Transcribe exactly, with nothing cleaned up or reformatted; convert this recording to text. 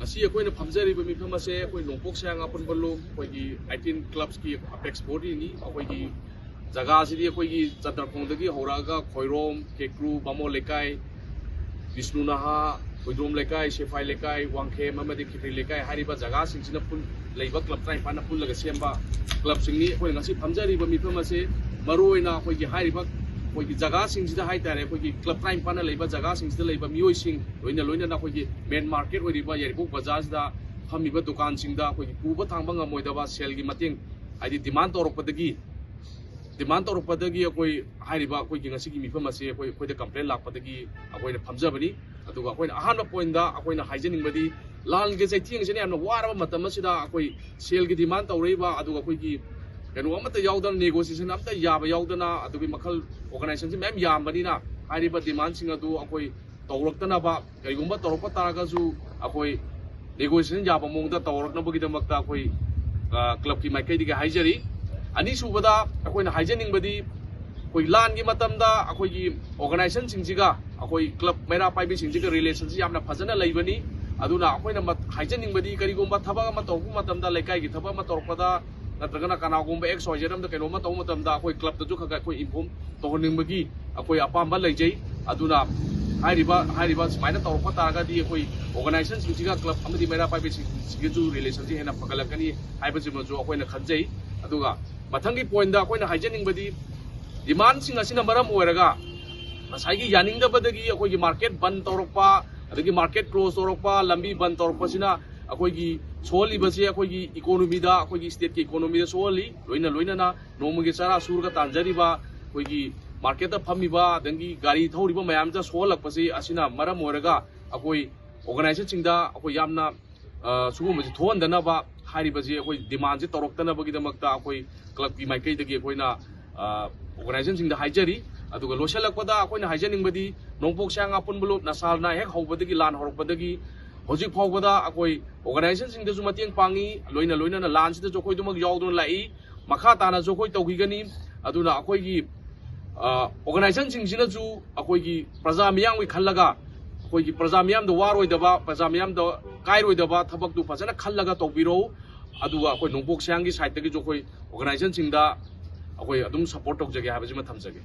ꯁꯤ ꯑꯩꯈꯣꯏꯅ ꯐꯝꯖꯔꯤꯕ ꯃꯤꯐꯝ ꯑꯁꯦ ꯑꯩꯈꯣꯏ ꯅꯣꯡꯄꯣꯛ ꯁꯌꯥꯡ ꯑꯄꯨꯟꯕ ꯂꯨꯞ ꯑꯩꯈꯣꯏꯒꯤ ꯑꯩꯠꯇꯤꯟ ꯀ꯭ꯂꯕꯁꯀꯤ ꯑꯄꯦꯛꯁ ꯕꯣꯗꯤꯅꯤ꯫ ꯑꯩꯈꯣꯏꯒꯤ ꯖꯒꯥꯁꯤꯗꯤ ꯑꯩꯈꯣꯏꯒꯤ ꯆꯟꯗ꯭ꯔꯈꯣꯡꯗꯒꯤ ꯍꯧꯔꯛꯑꯒ ꯈꯣꯏꯔꯣꯝ, ꯀꯦꯀ꯭ꯔꯨ, ꯕꯥꯃꯣꯟ ꯂꯩꯀꯥꯏ, ꯕꯤꯁꯅꯨ ꯅꯍꯥ, ꯍꯨꯏꯗ꯭ꯔꯣꯝ ꯂꯩꯀꯥꯏ, ꯁꯦꯐꯥꯏ ꯂꯩꯀꯥꯏ, ꯋꯥꯡꯈꯦꯝ ꯑꯃꯗꯤ ꯈꯦꯇ꯭ꯔꯤ ꯂꯩꯀꯥꯏ ꯍꯥꯏꯔꯤꯕ ꯖꯒꯥꯁꯤꯡꯁꯤꯅ ꯄꯨꯟ-, ꯂꯩꯕ ꯀ꯭ꯂꯕ ꯇꯔꯥꯅꯤꯄꯥꯟꯅ ꯄꯨꯜꯂꯒ ꯁꯦꯝꯕ ꯀ꯭ꯂꯕꯁꯤꯡꯅꯤ꯫ ꯑꯩꯈꯣꯏ ꯉꯁꯤ ꯐꯝꯖꯔꯤꯕ ꯃꯤꯐꯝ ꯑꯁꯦ ꯃꯔꯨꯑꯣꯏꯅ ꯑꯩꯈꯣꯏꯒꯤ ꯍꯥꯏꯔꯤꯕ ꯑꯩꯈꯣꯏꯒꯤ ꯖꯒꯥꯁꯤꯡꯁꯤꯗ ꯍꯥꯏꯇꯥꯔꯦ, ꯑꯩꯈꯣꯏꯒꯤ ꯀ꯭ꯂꯕ ꯇꯔꯥꯅꯤꯄꯥꯟꯅ ꯂꯩꯕ ꯖꯒꯥꯁꯤꯡꯁꯤꯗ ꯂꯩꯕ ꯃꯤꯑꯣꯏꯁꯤꯡ, ꯂꯣꯏꯅ ꯂꯣꯏꯅꯅ ꯑꯩꯈꯣꯏꯒꯤ ꯃꯦꯟ ꯃꯥꯔꯀꯦꯠ ꯑꯣꯏꯔꯤꯕ ꯌꯥꯏꯔꯤꯄꯣꯛ ꯕꯖꯥꯔꯁꯤꯗ ꯐꯝꯃꯤꯕ ꯗꯨꯀꯥꯟꯁꯤꯡꯗ ꯑꯩꯈꯣꯏꯒꯤ ꯄꯨꯕ ꯊꯥꯡꯕ ꯉꯝꯃꯣꯏꯗꯕ ꯁꯦꯜꯒꯤ ꯃꯇꯦꯡ, ꯍꯥꯏꯗꯤ ꯗꯤꯃꯥꯟ ꯇꯧꯔꯛꯄꯗꯒꯤ, ꯗꯤꯃꯥꯟ ꯇꯧꯔꯛꯄꯗꯒꯤ ꯑꯩꯈꯣꯏ ꯍꯥꯏꯔꯤꯕ ꯑꯩꯈꯣꯏꯒꯤ ꯉꯁꯤꯒꯤ ꯃꯤꯐꯝ ꯑꯁꯤ ꯑꯩꯈꯣꯏ, ꯑꯩꯈꯣꯏꯗ ꯀꯝꯄ꯭ꯂꯦꯟ ꯂꯥꯛꯄꯗꯒꯤ ꯑꯩꯈꯣꯏꯅ ꯐꯝꯖꯕꯅꯤ꯫ ꯑꯗꯨꯒ ꯑꯩꯈꯣꯏꯅ ꯑꯍꯥꯟꯕ ꯄꯣꯏꯟꯗ ꯑꯩꯈꯣꯏꯅ ꯍꯥꯏꯖꯅꯤꯡꯕꯗꯤ, ꯂꯥꯟꯒꯤ ꯆꯩꯊꯦꯡꯁꯤꯅ ꯌꯥꯝꯅ ꯋꯥꯔꯕ ꯃꯇꯝ ꯑꯁꯤꯗ ꯑꯩꯈꯣꯏ ꯁꯦꯜꯒꯤ ꯗꯤꯃꯥꯟ ꯇꯧꯔꯛꯏꯕ, ꯑꯗꯨꯒ ꯑꯩꯈꯣꯏꯒꯤ ꯀꯩꯅꯣ ꯑꯃꯠꯇ ꯌꯥꯎꯗꯅ, ꯅꯦꯒꯣꯁꯤꯌꯦꯁꯟ ꯑꯃꯠꯇ ꯌꯥꯕ ꯌꯥꯎꯗꯅ, ꯑꯗꯨꯒꯤ ꯃꯈꯜ ꯑꯣꯔꯒꯅꯥꯏꯖꯦꯁꯟꯁꯤ ꯃꯌꯥꯝ ꯌꯥꯝꯕꯅꯤꯅ ꯍꯥꯏꯔꯤꯕ ꯗꯤꯃꯥꯟꯁꯤꯡ ꯑꯗꯨ ꯑꯩꯈꯣꯏ ꯇꯧꯔꯛꯇꯅꯕ, ꯀꯔꯤꯒꯨꯝꯕ ꯇꯧꯔꯛꯄ ꯇꯥꯔꯒꯁꯨ ꯑꯩꯈꯣꯏ ꯅꯦꯒꯣꯁꯤꯌꯦꯁꯟ ꯌꯥꯕ ꯃꯑꯣꯡꯗ ꯇꯧꯔꯛꯅꯕꯒꯤꯗꯃꯛꯇ ꯑꯩꯈꯣꯏ, ꯑ, ꯀ꯭ꯂꯕꯀꯤ ꯃꯥꯏꯀꯩꯗꯒꯤ ꯍꯥꯏꯖꯔꯤ꯫ ꯑꯅꯤꯁꯨꯕꯗ ꯑꯩꯈꯣꯏꯅ ꯍꯥꯏꯖꯅꯤꯡꯕꯗꯤ, ꯑꯩꯈꯣꯏ ꯂꯥꯟꯒꯤ ꯃꯇꯝꯗ ꯑꯩꯈꯣꯏꯒꯤ ꯑꯣꯔꯒꯅꯥꯏꯖꯦꯁꯟꯁꯤꯡꯁꯤꯒ, ꯑꯩꯈꯣꯏ ꯀ꯭ꯂꯕ ꯃꯩꯔꯥ ꯄꯥꯏꯕꯤꯁꯤꯡꯁꯤꯒ ꯔꯤꯂꯦꯁꯟꯁꯤ ꯌꯥꯝꯅ ꯐꯖꯅ ꯂꯩꯕꯅꯤ꯫ ꯑꯗꯨꯅ ꯑꯩꯈꯣꯏꯅ ꯃꯠ-, ꯍꯥꯏꯖꯅꯤꯡꯕꯗꯤ, ꯀꯔꯤꯒꯨꯝꯕ ꯊꯕꯛ ꯑꯃ ꯇꯧꯔꯛꯄ ꯃꯇꯝꯗ, ꯂꯩꯀꯥꯏꯒꯤ ꯊꯕꯛ ꯑꯃ ꯇꯧꯔꯛꯄꯗ, ꯅꯠꯇ꯭ꯔꯒꯅ ꯀꯅꯥꯒꯨꯝꯕ ꯑꯦꯛꯁ ꯋꯥꯏ ꯖꯦꯠ ꯑꯃꯗ ꯀꯩꯅꯣꯝꯃ ꯇꯧꯕ ꯃꯇꯝꯗ, ꯑꯩꯈꯣꯏ ꯀ꯭ꯂꯕꯇꯁꯨ ꯈꯔ ꯈꯔ ꯑꯩꯈꯣꯏ ꯏꯟꯐꯣꯔꯝ ꯇꯧꯍꯟꯅꯤꯡꯕꯒꯤ ꯑꯩꯈꯣꯏ ꯑꯄꯥꯝꯕ ꯂꯩꯖꯩ꯫ ꯑꯗꯨꯅ ꯍꯥꯏꯔꯤꯕ, ꯍꯥꯏꯔꯤꯕ ꯁꯨꯃꯥꯏꯅ ꯇꯧꯔꯛꯄ ꯇꯥꯔꯒꯗꯤ, ꯑꯩꯈꯣꯏ ꯑꯣꯔꯒꯅꯥꯏꯖꯦꯁꯟꯁꯤꯡꯁꯤꯒ ꯀ꯭ꯂꯕ ꯑꯃꯗꯤ ꯃꯩꯔꯥ ꯄꯥꯏꯕꯤꯁꯤꯡꯁꯤꯒꯁꯨ ꯔꯤꯂꯦꯁꯟꯁꯤ ꯍꯦꯟꯅ ꯐꯒꯠꯂꯛꯀꯅꯤ ꯍꯥꯏꯕꯁꯤꯃꯁꯨ ꯑꯩꯈꯣꯏꯅ ꯈꯟꯖꯩ꯫ ꯑꯗꯨꯒ ꯃꯊꯪꯒꯤ ꯄꯣꯏꯟꯗ ꯑꯩꯈꯣꯏꯅ ꯍꯥꯏꯖꯅꯤꯡꯕꯗꯤ, ꯗꯤꯃꯥꯟꯁꯤꯡ ꯑꯁꯤꯅ ꯃꯔꯝ ꯑꯣꯏꯔꯒ ꯉꯁꯥꯏꯒꯤ ꯌꯥꯅꯤꯡꯗꯕꯗꯒꯤ ꯑꯩꯈꯣꯏꯒꯤ ꯃꯥꯔꯀꯦꯠ ꯕꯟ ꯇꯧꯔꯛꯄ, ꯑꯗꯒꯤ ꯃꯥꯔꯀꯦꯠ ꯀ꯭ꯂꯣꯖ ꯇꯧꯔꯛꯄ, ꯂꯝꯕꯤ ꯕꯟ ꯇꯧꯔꯛꯄꯁꯤꯅ ꯑꯩꯈꯣꯏꯒꯤ ꯁꯣꯛꯍꯜꯂꯤꯕꯁꯦ, ꯑꯩꯈꯣꯏꯒꯤ ꯏꯀꯣꯅꯣꯃꯤꯗ, ꯑꯩꯈꯣꯏꯒꯤ ꯁ꯭ꯇꯦꯠꯀꯤ ꯏꯀꯣꯅꯣꯃꯤꯗ ꯁꯣꯛꯍꯜꯂꯤ꯫ ꯂꯣꯏꯅ ꯂꯣꯏꯅꯅ ꯅꯣꯡꯃꯒꯤ ꯆꯔꯥ ꯁꯨꯔꯒ ꯇꯥꯟꯖꯔꯤꯕ ꯑꯩꯈꯣꯏꯒꯤ ꯃꯥꯔꯀꯦꯠꯇ ꯐꯝꯃꯤꯕ, ꯑꯗꯒꯤ ꯒꯥꯔꯤ ꯊꯧꯔꯤꯕ ꯃꯌꯥꯝꯗ ꯁꯣꯛꯍꯜꯂꯛꯄꯁꯤ, ꯑꯁꯤꯅ ꯃꯔꯝ ꯑꯣꯏꯔꯒ ꯑꯩꯈꯣꯏ ꯑꯣꯔꯒꯅꯥꯏꯖꯦꯁꯟꯁꯤꯡꯗ ꯑꯩꯈꯣꯏ ꯌꯥꯝꯅ, ꯑ, ꯁꯤꯒꯨꯝꯕꯁꯤ ꯊꯣꯛꯍꯟꯗꯅꯕ, ꯍꯥꯏꯔꯤꯕꯁꯤ ꯑꯩꯈꯣꯏ ꯗꯤꯃꯥꯟꯁꯤ ꯇꯧꯔꯛꯇꯅꯕꯒꯤꯗꯃꯛꯇ ꯑꯩꯈꯣꯏ ꯀ꯭ꯂꯕꯀꯤ ꯃꯥꯏꯀꯩꯗꯒꯤ ꯑꯩꯈꯣꯏꯅ, ꯑ, ꯑꯣꯔꯒꯅꯥꯏꯖꯦꯁꯟꯁꯤꯡꯗ ꯍꯥꯏꯖꯔꯤ꯫ ꯑꯗꯨꯒ ꯂꯣꯏꯁꯤꯜꯂꯛꯄꯗ ꯑꯩꯈꯣꯏꯅ ꯍꯥꯏꯖꯅꯤꯡꯕꯗꯤ, ꯅꯣꯡꯄꯣꯛ ꯁꯌꯥꯡ ꯑꯄꯨꯟꯕ ꯂꯨꯞ ꯅꯁꯥꯜꯅ ꯍꯦꯛ ꯍꯧꯕꯗꯒꯤ, ꯂꯥꯟ ꯍꯧꯔꯛꯄꯗꯒꯤ ꯍꯧꯖꯤꯛ ꯐꯥꯎꯕꯗ ꯑꯩꯈꯣꯏ ꯑꯣꯔꯒꯅꯥꯏꯖꯦꯁꯟꯁꯤꯡꯗꯁꯨ ꯃꯇꯦꯡ ꯄꯥꯡꯉꯤ, ꯂꯣꯏꯅ ꯂꯣꯏꯅꯅ ꯂꯥꯟꯁꯤꯗꯁꯨ ꯑꯩꯈꯣꯏꯗꯨꯃꯛ ꯌꯥꯎꯗꯨꯅ ꯂꯥꯛꯏ꯫ ꯃꯈꯥ ꯇꯥꯅꯁꯨ ꯑꯩꯈꯣꯏ ꯇꯧꯈꯤꯒꯅꯤ꯫ ꯑꯗꯨꯅ ꯑꯩꯈꯣꯏꯒꯤ, ꯑ, ꯑꯣꯔꯒꯅꯥꯏꯖꯦꯁꯟꯁꯤꯡꯁꯤꯅꯁꯨ ꯑꯩꯈꯣꯏꯒꯤ ꯄ꯭ꯔꯖꯥ ꯃꯤꯌꯥꯝꯒꯤ ꯈꯜꯂꯒ ꯑꯩꯈꯣꯏꯒꯤ ꯄ꯭ꯔꯖꯥ ꯃꯤꯌꯥꯝꯗ ꯋꯥꯔꯣꯏꯗꯕ, ꯄ꯭ꯔꯖꯥ ꯃꯤꯌꯥꯝꯗ ꯀꯥꯏꯔꯣꯏꯗꯕ ꯊꯕꯛꯇꯨ ꯐꯖꯅ ꯈꯜꯂꯒ ꯇꯧꯕꯤꯔꯛꯎ꯫ ꯑꯗꯨꯒ ꯑꯩꯈꯣꯏ ꯅꯣꯡꯄꯣꯛ ꯁꯌꯥꯡꯒꯤ ꯁꯥꯏꯠꯇꯒꯤꯁꯨ ꯑꯩꯈꯣꯏ ꯑꯣꯔꯒꯅꯥꯏꯖꯦꯁꯟꯁꯤꯡꯗ ꯑꯩꯈꯣꯏ ꯑꯗꯨꯝ ꯁꯄꯣꯔꯠ ꯇꯧꯖꯒꯦ ꯍꯥꯏꯕꯁꯤꯃ ꯊꯝꯖꯒꯦ꯫